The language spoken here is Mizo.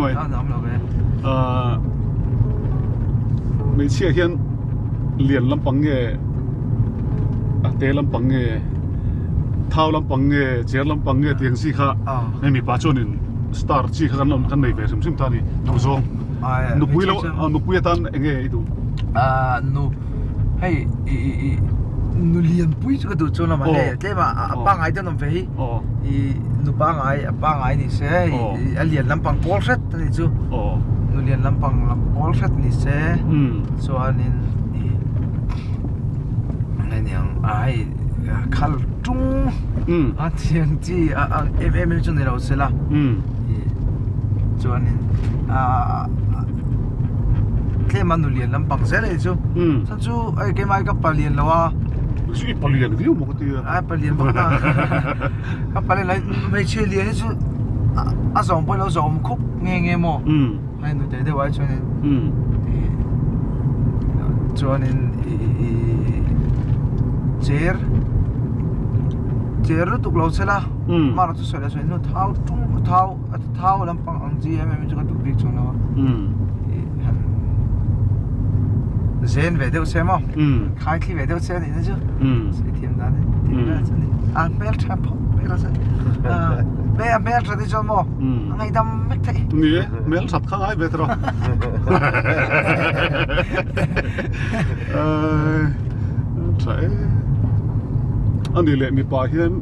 Mai. A nuam lo ve. Ahh hmeichhia hian lian lampang nge a te lampang nge thau lampang nge cher lampang nge tih ang chi kha hei mipa chuanin star chi kha kan kan nei ve hrim hrim ta a ni duhzawng nupui lo nupui atan eng nge i duh? Ahh nu hei i i i nu lianpui chu ka duh chuan a mahni tlem a a pangngai te an awm ve hi. I nu pangai a pangai ni se a lian lampang pawl hret a ni chu nu lian lampang lam pawl hret ni se chuanin i eng aniang a hei khal tung a thiang chi a ang em em hi chu ni lo se la i chuanin ah tlem a nu lian lampang zel a ni chu chhan chu hei keimah hi ka palian lo a. I palian viau maw ka ti a. Ai palian bawk ta. Ka palian lai hmeichhia lian hi chu a zawm pawh ilo zawm khup nge nge maw. Hei nute deuh ai chuanin chuanin i cher cher lutuk lo che la mara chu sawi la sawi nu thau tung thau thau lampang ang chi em em chu ka duh bik chuang lo a zen ve deuh se maw. Khai thli ve deuh che anih na chu sawi thiam dan e tih vel chu ani a hmel tha phawt mai la chuan hmel a hmel that hi chuan maw a ngaihdam vek theih ni e hmel that kha ngai ve tawh tha e ani leh mipa hian.